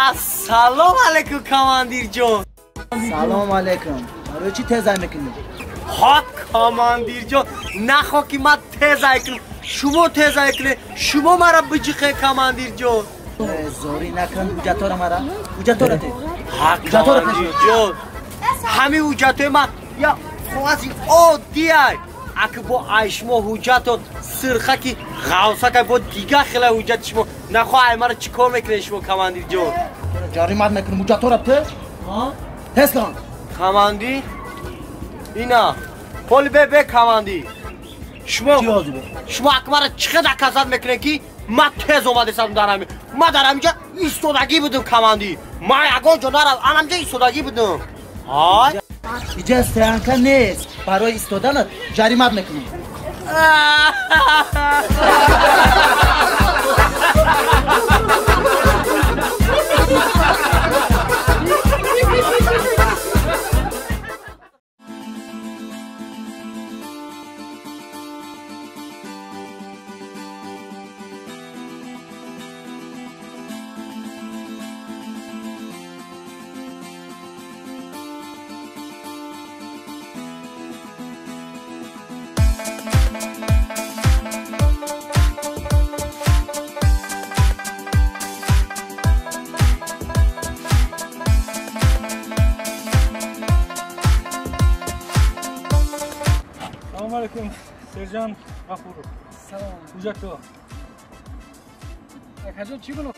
Ассалому алайкум командирҷон. Салом алайкум. Барои чӣ тезай мекунӣ? Ҳа командирҷон, нахо ки ман тезай кунам. Шумо тезай кунед, шумо маро биҷиқе командирҷон. Зорӣ накун, ҳуҷҷатҳоро мара. Ҳуҷҷатҳоро те. Ҳа командирҷон. Ҳамин ҳуҷҷатҳои ман я коғази оддиай. Аки бо ай шумо ҳуҷҷатон сирхаки ғавсакай бо дигар хела ҳуҷҷати шумо. Нахо ай маро чӣ кор мекунед шумо командирҷон? Ҷаримат мекунам, ҳуҷҷатҳоро те. Тез кун. Командир? Ина. Поли бе командир. Шумо аки маро чӣ қадар доказат мекунед ки ман тез омадесам дар ҳамин. Ман дар ҳаминҷа истодагӣ будам командир. Ман ягон ҷо нарафт, ан ҳаминҷа истодагӣ будам. Ҳай? Иҷа стоянка нест. Барои истоданат ҷаримат мекунем. Сержант Ғафуров. Салом. Ҳуҷҷатҳо. Акаҷон чӣ гуноҳ?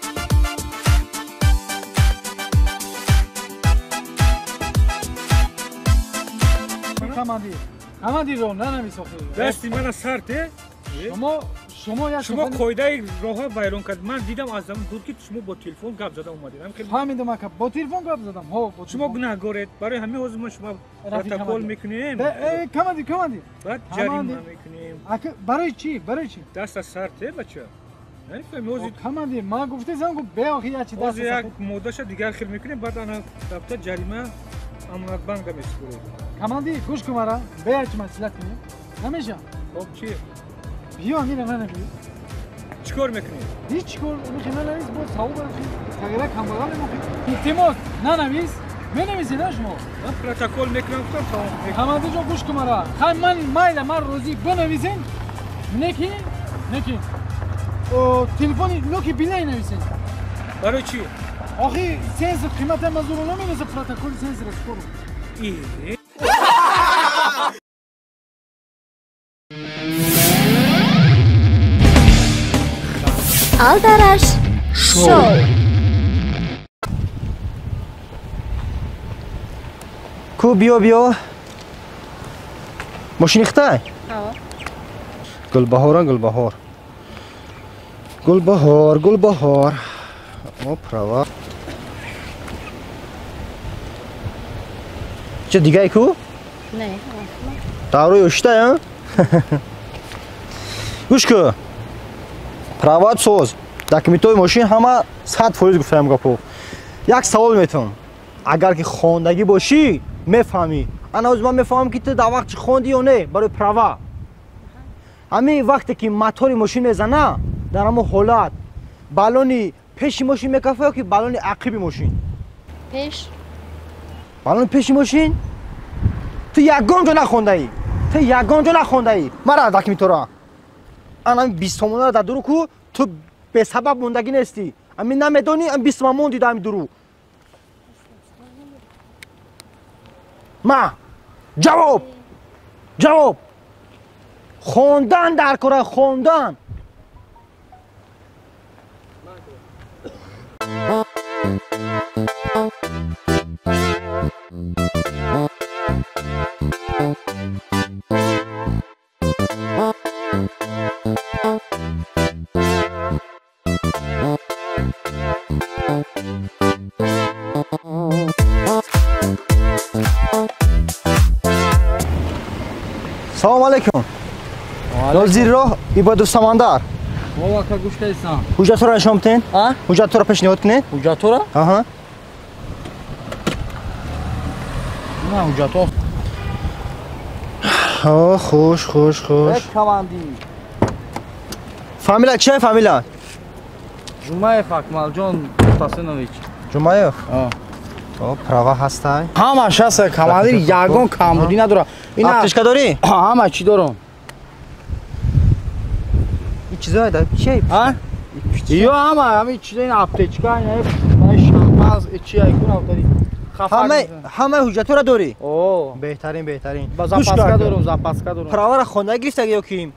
Командир. Командирро нанавис охир. Дасти мана сар те. Шумо як шумо қоидаи роҳа вайрон кард. Ман дидам аз замон дур ки шумо бо телефон гап зада омадед. Фаҳмидам ака, бо телефон гап задам. Ҳо, шумо гунаҳгоред. Барои ҳамин ҳозир мо шумо протокол мекунем. Командир, командир. Баъд ҷарима мекунем. Ака, барои чӣ? Барои чӣ? Даст аз сар те, бача. Намефаҳмӣ ҳозир. Командир, ман гуфтесам ку бе охи як чи даст. Ҳозир як моддаша дигар хел мекунем, баъд ана дафта ҷарима амонатбанка месупоред. Командир, гӯш кун мара, бе як чи маслиҳат кунем. Намеша? Хоб чӣ? Биё, мира нанавис. Чӣ кор мекунӣ? Ҳеҷ чӣ кор. Михи нанавис, бо савоб тағйира камбағал мемохи. Илтимос, нанавис. Менависед а шумо? Ман протокол мекунам, гуфтам тамом. Командирҷон, гӯш кун мара. Хай ман майла, ман розӣ бинависен. Неки, неки. Телефони локи билай нависен. Барои чӣ? Охи сенсор қимата мазуро намераса протоколи сенсора спору. Алдараш шоу. Ку биё биё. Мошини хитай? Гулбаҳора, Гулбаҳор. Гулбаҳор, Гулбаҳор. О, права. Ча дигай ку? Не. Даврои ошитай, а? Гӯш ку. Прават соз. Документҳои мошин ҳама 100% гуфтаям гапо. Як савол метавон. Агар ки хондагӣ бошӣ, мефаҳмӣ. Ана ҳозир ман мефаҳмам ки ту дар вақт чӣ хонди ё не барои права. Ҳамин вақте ки мотори мошин мезана, дар ҳамон ҳолат балони пеши мошин мекафа ё ки балони ақиби мошин? Пеш. Балони пеши мошин? Ту ягон ҷо нахондаӣ. Ту ягон ҷо нахондаӣ. Мара документҳоро. Ана 20 сомонро дар дуру ку, ту бесабаб мондагӣ нестӣ. Ами намедонӣ, ам 20 сомон монди дар ами дуру. Ма ҷавоб. Ҷавоб. Хондан дар кора, хондан. Салом алейкум. Нозир роҳ Ибодов Самандар. Ҳо, ака, гӯш кардисам. Ҳуҷҷатҳоро нишон бидиҳед. Ҳуҷҷатҳоро пешниҳод кунед. Ҳуҷҷатҳоро? Аҳа. На, ҳуҷҷатҳо. Ҳо, хуш, хуш, хуш. Командир. Фамилия чия, фамилия? Ҷумаев Акмалҷон. Тасинович. Ҷумаев? О, права ҳастай? Ҳамаш ҳаст, командир, ягон камбудӣ надорам. Аптечка дорӣ? Ҳама чӣ дорам. Ин чизое да чие? А? Ё ҳама ҳамин чизо, ин аптечка, ин шампанс, чи айкун автари. Ҳамаи ҳуҷҷатҳоро дорӣ? О. Беҳтарин, беҳтарин. Ба запаска дорам, запаска дорам. Праваро хонда гирифтагӣ ё ки?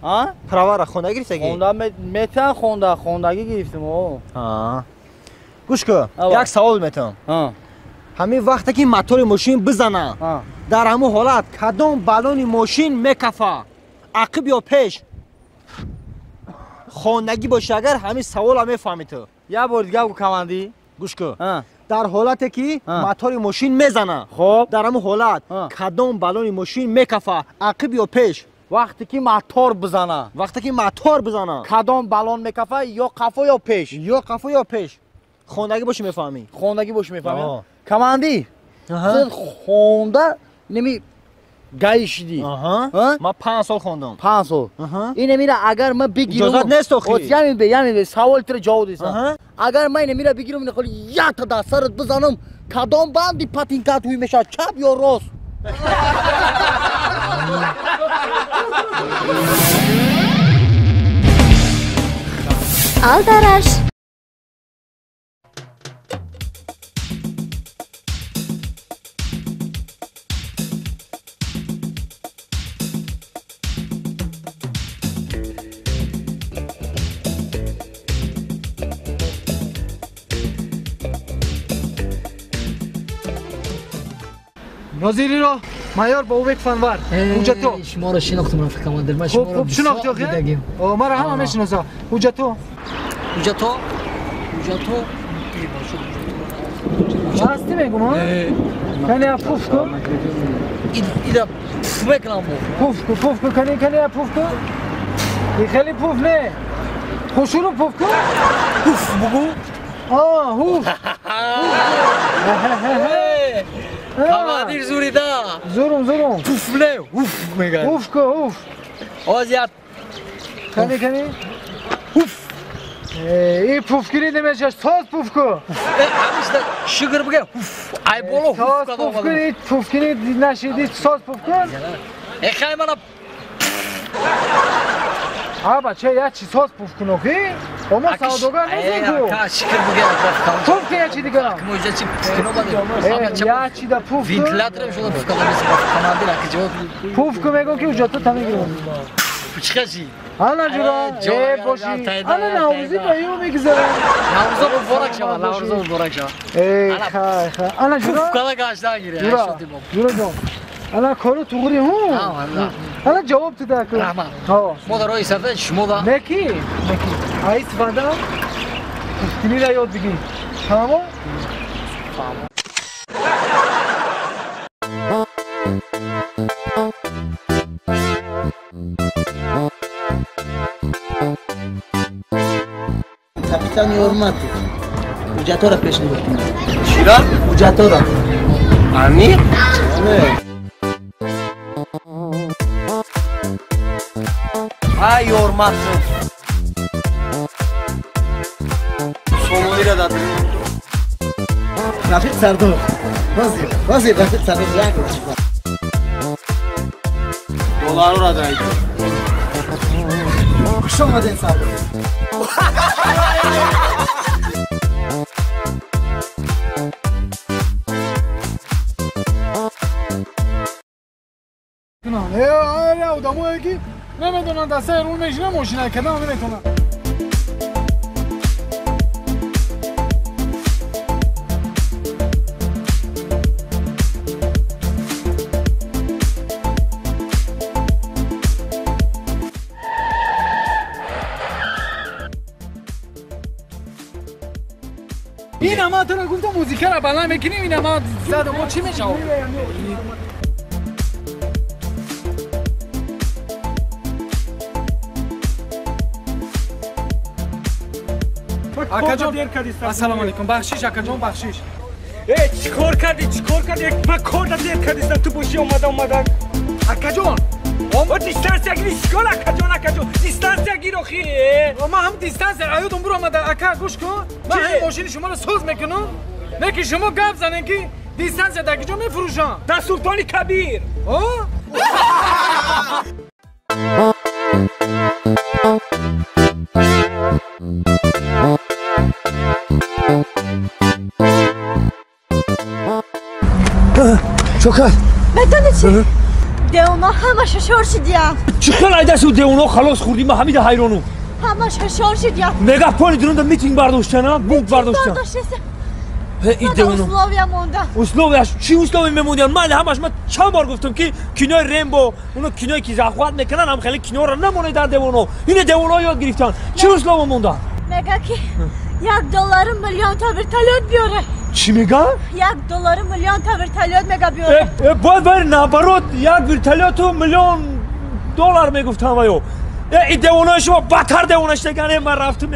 А? Праваро хонда гирифтагӣ? Хонда метан хонда, хондагӣ гирифтам, о. А. Гӯш кун, як савол метам. Ҳамин вақте ки мотори мошин бизана, дар ҳамон ҳолат кадом баллони мошин мекафа? Ақиб ё пеш? Хондагӣ бошӣ агар ҳамин саволро мефаҳмӣ ту. Як бор дига гӯ, командир. Гӯш кун. Дар ҳолате ки мотори мошин мезана, хоб, дар ҳамон ҳолат кадом баллони мошин мекафа? Ақиб ё пеш? Вақте ки мотор бизана. Вақте ки мотор бизана. Кадом баллон мекафа? Ё қафо ё пеш? Ё қафо ё пеш. Хондагӣ бошӣ мефаҳмӣ. Хондагӣ бошӣ мефаҳмӣ. Командир, хонда неми гаи шидӣ. Ман 5 сол хондам. 5 сол. Инамира агар ман бигирам. Иҷозат нест охи. Ями бе, ями бе, савол тира ҷавоб десам. Агар ман инамира бигирам, ина холи якта дар сарат бизанам, кадом банди патинкат ҳуй мешавад, чап ё рост? Алдараш. Нозириро майор Бобек Фанвар. Ҳуҷҷато. Шуморо шинохтам, рафиқ командир. Ман шуморо хуб шинохтӣ охи? Маро ҳама мешиноса. Ҳуҷҷато. Ҳуҷҷато. Ҳуҷҷато. Ҳастӣ мегум, ҳа? Кани пуф кун. Ида пуф мекунам бо. Пуф кун, пуф кун, кани кани пуф кун. И хеле пуф не. Хушуру пуф кун. Пуф бугу. А, ҳуф. Командир зурида. Зурум, зурум. Пуф не, уф мегӯяд. Уф ку, уф. Озият. Кани, кани. Уф. И пуфгирӣ намешаш, соз пуф ку. Ҳамишта шукр бигӯ, уф. Ай боло уф Соз пуф кун, пуфгирӣ нашидӣ, соз пуф кун. Э хай мана. А бача, як чи соз пуф кун охи? Омо савдогар нестем ку. Шукр бигӯ, пуф кун як чи дигар. Муҷа чи пуф кун омада. Як чи да пуф кун. Вентиляторам шуда пуф кардам, командир аки ҷавоб. Пуф кун мегӯм ки ҳуҷҷатҳо та мегирам. Чӣ хаши? Ана ҷура, э боши. Ана наврӯзӣ ба ё мегузарам. Наврӯзо муборак шава, наврӯзо муборак шава. Э хай хай. Ана ҷура. Пуф када гашта гире. Ҷура ҷон. Ана кору туғри ҳу. Ана ҷавоб ту да кун. Раҳмат. Мо дар роҳи сафар шумо да. Неки? Неки. Ай истифода пуфкиниро ёд бигир. Фаҳмо? Фаҳмо. Капитан Ёрматов. Ҳуҷҷатҳоро пешниҳод кунед. Чиро? Ҳуҷҷатҳоро. Амир? Ай Ёрматов. Сомониро дад. Рафиқ Сардор. Вазир, вазир Рафиқ Сардор як. Долларро даид. Хуш омадед, Сардор. Одамое ки намедонанд дастаи рул мешина мошина кадам наметонанд. Ин ама туро гуфтам музикаро баланд мекунем, ин ама зада мо чӣ мешавад? Акаҷон, ассалому алайкум. Бахшиш, акаҷон, бахшиш. Э, чӣ кор кардӣ? Чӣ кор кардӣ? Ман кор дер кардистам, ту бошӣ омада омада. Акаҷон, О, дистанция гири, чикор акаҷон, акаҷон? Дистанция гир охи. Ман ҳам дистанция аёдум буромада, ака, гӯш кун. Ман ҳамин мошини шуморо соз мекунам. Не ки шумо гап занед ки дистанция дар куҷо мефурӯшам? Дар Султони Кабир. О? Чокар. Медонӣ чӣ? Девона ҳама шашор шидиям. Чӣ хел айдаси девона халос хӯрдӣ? Ман ҳамида ҳайронум. Ҳама шашор шидиям. Мега поли дурунда митинг бардоштана, бунт бардоштан. И девона. Условия монда. Условия чӣ условия мемондиан? Ман ҳамаш ман чанд бор гуфтам ки кинои Рембо, оно киное ки захват мекунанд, ҳам хеле киноро намонед дар девоно. Ине девоно ёд гирифтан. Чӣ условия мондан? Мега ки $1 миллион та вертолёт биёре. Чӣ мега? $1 миллион та вертолёт мега биёре. Бояд бар наоборот як вертолёту $1 миллион мегуфтам ваё. И девонаи шумо бадтар девона шудаган, ман рафтум.